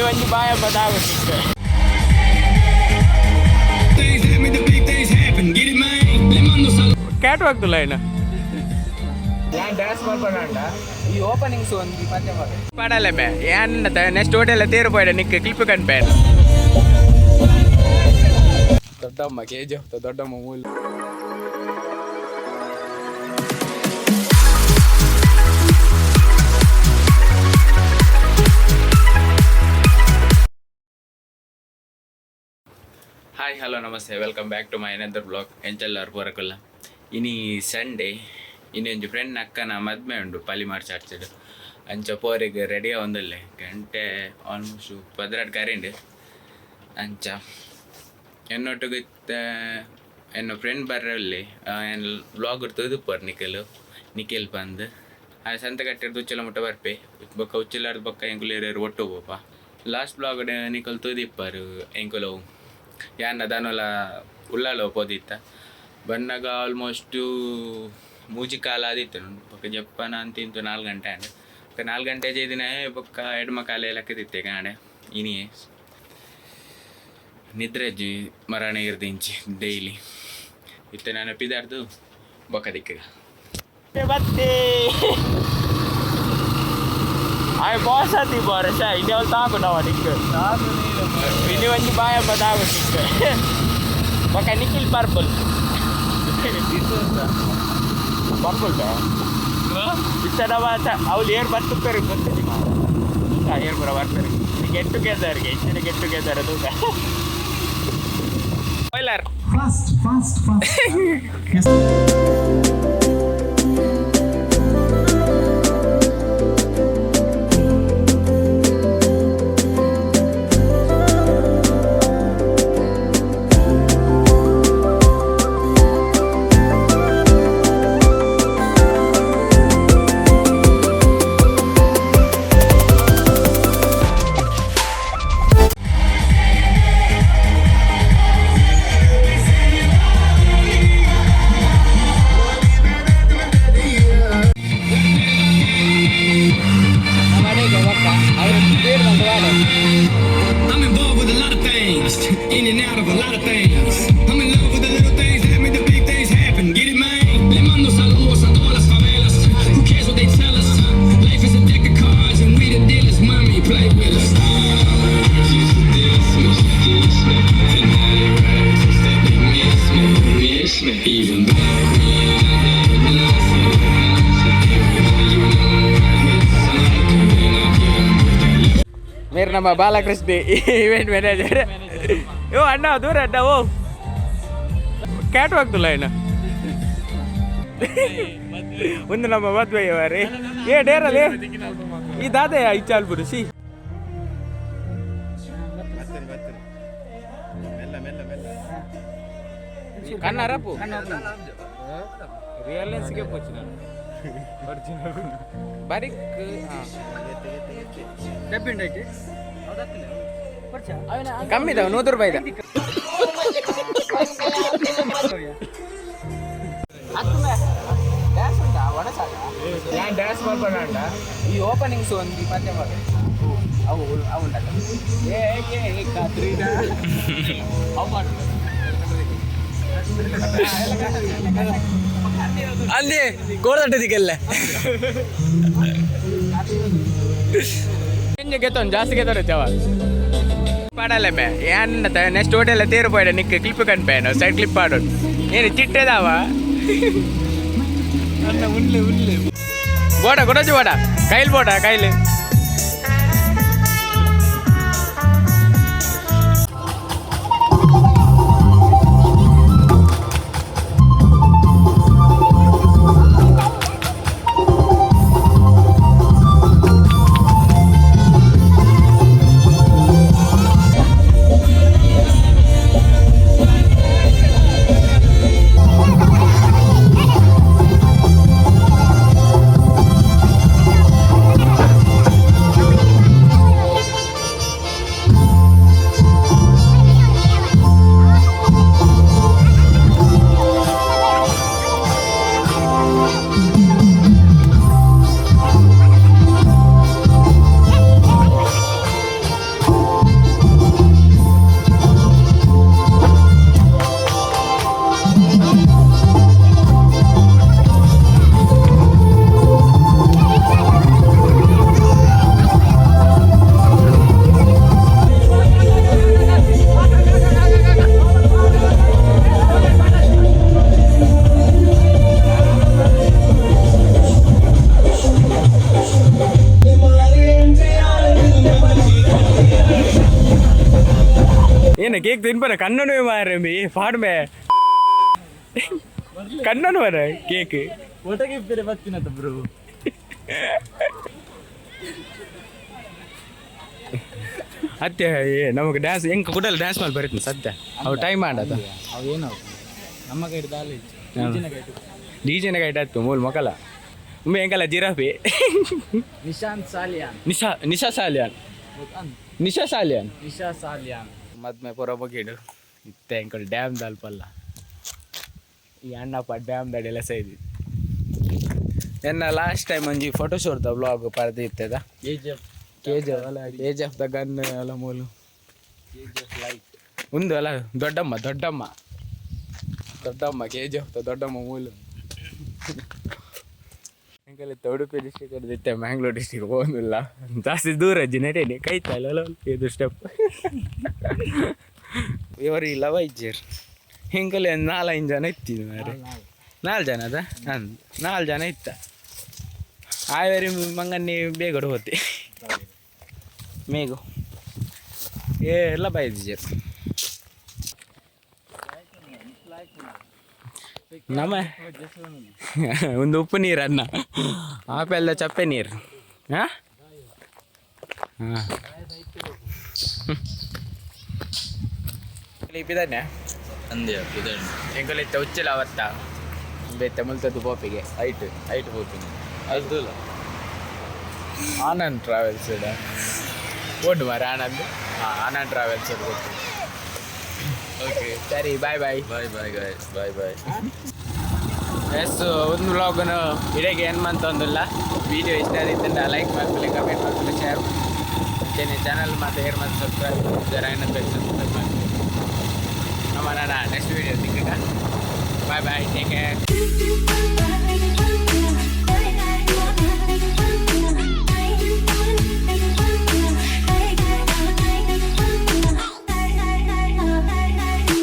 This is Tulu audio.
ಒಂಜಿ ಬಾಯ ಬದಾಗುತ್ತಿತ್ತು. Things that make the big things happen. Get it, man. Le mando saludos. Cat ವಾಕ್ದುಲ್ಲ ಏನ? ಯಾನ್ ಡ್ಯಾನ್ಸ್ ಮಾಡ್ಕೊಂಡ ಈ ಓಪನಿಂಗ್ಸ್ ಒಂದು ಪಂದ್ಯ ಮಾಡಿ. ಪಡಲೆ ಮೇ ಏನ್ ನೆಕ್ಸ್ಟ್ ಹೋಟೆಲ್ ತೇರು ಪೋಯ್ಡ ನಿಕ್ ಕ್ಲಿಪ್ ಕನ್ಪೇನ್. ದೊಡ್ಡಮ್ಮ ಕೆ ಜಿ ದೊಡ್ಡಮ್ಮ ಮೂಲ. Hi, hello, namaste, welcome back to my another vlog. ಎಂಚೆಲ್ಲರ್ ಪೂರಕುಲ್ಲ? ಇನಿ ಸಂಡೇ. ಇನಿ ಒಂಜಿ ಫ್ರೆಂಡ್ ಅಕ್ಕನ ಮದ್ಮೆ ಉಂಡು ಪಲಿಮಾರ್ ಚರ್ಚಿಡ್. ಅಂಚ ಪೋರಿಗೆ ರೆಡಿ ಆವೊಂದುಲ್ಲೆ. ಗಂಟೆ ಆಲ್ಮೋಸ್ಟ್ 12 ಕರಿಂಡು. ಅಂಚ ಎನ್ನೊಟ್ಟಿಗೆ ಇತ್ತೆ ಎನ್ನ ಫ್ರೆಂಡ್ ಬರ್ರಲ್ಲಿ ಎನ್ ಬ್ಲಾಗ್ ತೂದುಪ್ಪರ್ ನಿಖಿಲ್ ನಿಖಿಲ್ ಪಂದ್. ಆ ಸಂತೆಕಟ್ಟೆರ್ದು ಉಚ್ಚಲ ಮುಟ್ಟ ಬರ್ಪೆ. ಬೊಕ್ಕ ಉಚ್ಚಿಲಾರ್ದು ಬೊಕ್ಕ ಎಂಕುಲು ಏರೇರು ಒಟ್ಟು ಪೋಪ. ಲಾಸ್ಟ್ ಬ್ಲಾಗ್ ನಿಕುಲು ತೂದಿಪ್ಪರು, ಎಂಕುಲು ಯಾನ್ನ ದಾನೋಲ ಉಳ್ಳಾಲ ಪೋದಿತ್ತ. ಬನ್ನಗ ಆಲ್ಮೋಸ್ಟು ಮೂಜಿ ಕಾಲ ಆದಿತ್ತು. ಬೊಕ್ಕ ಜಪ್ಪನ ಅಂತಿಂತು 4 ಗಂಟೆ ಆಂಡ್. ಬೊಕ್ಕ 4 ಗಂಟೆ ಜೈದಿನ ಬೊಕ್ಕ ಎಡ್ಮ ಕಾಲ ಲಕ್ಕದಿತ್ತೆ ಕಾಣೆ. ಇನಿಯೇ ನಿದ್ರೆ ಅಜ್ಜಿ ಮರಣ ಇರ್ದಿಂಚಿ ಡೈಲಿ ಇತ್ತೆ ನಾನು ಪಿದಾರ್ದು ಬೊಕ್ಕ ದಿಕ್ಕಗ ಬತ್ತಿ. ಆಯ್ ಬಾಸ್ ಅತಿ ಬಾರಸ ಇನಿ ಅವ್ಲು ತಾಕು ನಾವ ನಿಕ್ ಇನಿ ಒಂಜಿ ಬಾಯ ಬದಾಗು ನಿಕ್. ಬೊಕ್ಕ ನಿಖಿಲ್ ಪರ್ಪಲ್ ಪರ್ಪಲ್ ಬೇ ಇತ್ತದ ಅವ್ಲು ಏರ್ ಬರ್ತುಪ್ಪೇರು ಗೊತ್ತಿದೆ ಮಾರ. ಏರ್ ಬರ ಬರ್ತಾರೆ ಗೆಟ್ ಟುಗೆದರ್ಗೆ ಇಚ್ಚಿನ ಗೆಟ್ ಟುಗೆದರ್ ತೂಕ. Spoiler. Fast, fast, fast. Yes. I'm involved with a lot of things, in and out of a lot of things. I'm in love with the little things that make the big things happen. Get it, man? Le mando saludos a todas las favelas. Who cares what they tell us? Life is a deck of cards, and we the dealers. Mommy, play with us. Miss me, even back when I had nothing. You know I hit something, and I get 'em with that left. ಮೇರ್ ನಮ್ಮ ಬಾಲಕೃಷ್ಣ ಇವೆಂಟ್ ಮ್ಯಾನೇಜರ್. ಓ ಅಣ್ಣ, ದೂರ ಅಣ್ಣ. ಓ ಕ್ಯಾಟ್ ವಾಕ್ದುಲ್ಲ ಏನ? ಒಂದು ನಮ್ಮ ಮದ್ವೆಯವರೇ. ಏ ಡೇರಲ್ಲಿ ಈ ದಾದೆಯ ಇಚ್ಚಾಲ್ ಸಿ. ಕಣ್ಣಾರಪ್ಪು ರಿಯಲ್ನೆಸ್ಗೆ ಪೋಚಿ ನಾನು ಒರಿಜಿನಲ್ ಬಾರಿಕ್. ಕಮ್ಮಿ ಇದಾವೆ, 100 ರೂಪಾಯಿ ಇದೆ. ಯಾನ್ ಡ್ಯಾನ್ಸ್ ಮಾಡ್ಕೊಂಡ ಈ ಓಪನಿಂಗ್ಸ್ ಒಂದು ಪಂದ್ಯ ಮಾಡಿ ಅವು ಅವು ಉಂಟಲ್ಲ. ಏ ಏ ಕಾತ್ರಿನಾ ಅವು ಮಾಡು. ಅಲ್ಲಿ ಗೋಡದಟ್ಟದಿಕ್ಕೆಲ್ಲ. ಗೆತ್ತೊಂದು ಜಾಸ್ತಿ ಗೆತ್ತೋರೆ ಚವ ಪಾಡಲ್ಲ ಮೇ. ಏನ್ ನೆಕ್ಸ್ಟ್ ಹೋಟೆಲ್ ತೇರು ಪೋಯ್ಡ ನಿಕ್ ಕ್ಲಿಪ್ ಕನ್ಪೇನು ಸೈಡ್ ಕ್ಲಿಪ್ ಆಡೋದು ಏನು ಚಿಟ್ಟೆದಾವ. ಬೋಡ ಕೊಡೋಜು ಬೋಡ ಕೈಲ್ ಬೋಡ ಕೈಲ್. ಏನ ಕೇಕ್ ತಿನ್ಪರ ಕಣ್ಣನು ಮಾರೆ ಮಿ ಫಾಡ್ಮೆ ಕಣ್ಣನು ಮಾರ ಕೇಕ್. ಒಟಗೆ ಬೇರೆ ಬರ್ತೀನಂತ ಬ್ರೋ. ಅತ್ತೆ, ಏ ನಮಗೆ ಡ್ಯಾನ್ಸ್ ಹೆಂಗೆ ಕುಡಲ್ ಡ್ಯಾನ್ಸ್ ಮಾಡಿ ಬರೀತೀನಿ ಸದ್ಯ ಅವು ಟೈಮ್ ಮಾಡದ. ಅವು ಏನೋ ನಮ್ಮ ಕೈ ದಾಲಿ. ಡಿಜೆನ ಗೈಟ್ ಆಯ್ತು ಮೂಲ ಮೊಕಲ ಉಮ್ಮೆ ಹೆಂಗಲ್ಲ ಜಿರಾಫಿ. ನಿಶಾಂತ್ ಸಾಲಿಯಾನ್. ನಿಶಾ, ನಿಶಾ ಸಾಲಿಯಾನ್, ನಿಶಾ ಸಾಲಿಯಾನ್. ನಿಶಾ ಸಾಲಿಯಾನ್. ಮದ್ಮೆ ಪೂರ ಬಗಿಡು ಇತ್ತೆ ಎಂಕಲ್ ಡ್ಯಾಮ್ ದಲ್ಪಲ್ಲ ಈ ಅಣ್ಣಪ್ಪ ಡ್ಯಾಮ್ ದಡಿಲ್ಲ ಸೈದಿ. ಎನ್ನ ಲಾಸ್ಟ್ ಟೈಮ್ ಒಂಜಿ ಫೋಟೋಶೂಟ್ the blog ಪರ್ದು ಇತ್ತದ. ಕೆಜಿಎಫ್. ಕೆ ಜಿ ಅಲ್ಲ, K G F the gun ಅಲ್ಲ ಮೂಲು. KGF light. ಉಂದು ಅಲ್ಲ, ದೊಡ್ಡಮ್ಮ, ದೊಡ್ಡಮ್ಮ, ದೊಡ್ಡಮ್ಮ, ಕೆ ಜಿ ಎಫ್ the ದೊಡ್ಡಮ್ಮ ಮೂಲು. ಎಂಕಲ್ ಇತ್ತೆ ಉಡುಪಿ ಡಿಸ್ಟಿಕ್ ಇತ್ತೆ ಮ್ಯಾಂಗ್ಳೂರ್ ಡಿಸ್ಟಿಕ್ ಹೋಗುದಿಲ್ಲ, ಜಾಸ್ತಿ ದೂರ ಅಜ್ಜಿ ನಡೀನಿ ಕೈತಲ್ಲ ಇದು ಸ್ಟೆಪ್. ಇವರು ಇಲ್ಲ ವೈದ್ಯರು ಹಿಂಗಲ್ಲಿ ಒಂದು ನಾಲೈದು ಜನ ಇತ್ತಿದ್ದು ಮಾರೆ. ನಾಲ್ಕು ಜನ ಅದ, ಹಾಂ, ನಾಲ್ಕು ಜನ ಇತ್ತ. ಆಯ್ ಮಂಗನ್ನಿ ಬೇಗಡು ಹೋತಿ ಮೇಗು ಏ ಎಲ್ಲ ಬೈದಿದ್ದೀರ ನಮ್ಮ ಒಂದು ಉಪ್ಪು ನೀರು ಅನ್ನ ಆಪೆಲ್ಲ ಚಪ್ಪೆ ನೀರು. ಹಾಂ ಹಾಂ ಇದ್ದಾನೆ. ಅಂದೆ. ಎಂಕಲ್ ಇತ್ತ ಉಚ್ಚಿಲ ಅವತ್ತ ಬೇತೆ ಮುಲ್ತದ್ದು ಪೋಪಿಗೆ. ಐಟ್ ಐಟ್ ಹೋಗ್ತೀನಿ ಅಲ್ದಲ್ಲ. ಆನಂದ್ ಟ್ರಾವೆಲ್ಸ್ ಇದೆ ಓಡು ಮಾರ ಆನಂದ್, ಹಾಂ, ಆನಂದ್ ಟ್ರಾವೆಲ್ಸ್ ಗೊತ್ತು. ಓಕೆ. ಸರಿ, bye bye. Bye bye guys, bye bye. S, ಒಂದು ವ್ಲಾಗ್ನು ಇಡೆಗೆ ಏನು ಮಂತೊಂದಿಲ್ಲ. ವಿಡಿಯೋ ಇಷ್ಟ ಆದಿತ್ತಂಡ ಲೈಕ್ ಮಾಡ್ಕೊಳ್ಳಿ, ಕಮೆಂಟ್ ಮಾಡ್ಕೊಳ್ಳಿ, ಶೇರ್ ಮಾಡ್ತೀನಿ. ಚಾನಲ್ ಮತ್ತು ಹೇರ್ ಮತ್ತು ಸಬ್ಸ್ಕ್ರೈಬ್ ಜರ ಏನಂತ ಸಬ್ಸ್ಕ್ರೈಬ್ ಮಾಡಿ. ನಮ್ಮ ನೆಕ್ಸ್ಟ್ ವಿಡಿಯೋ ಸಿಕ್ಕ. Bye bye, take care.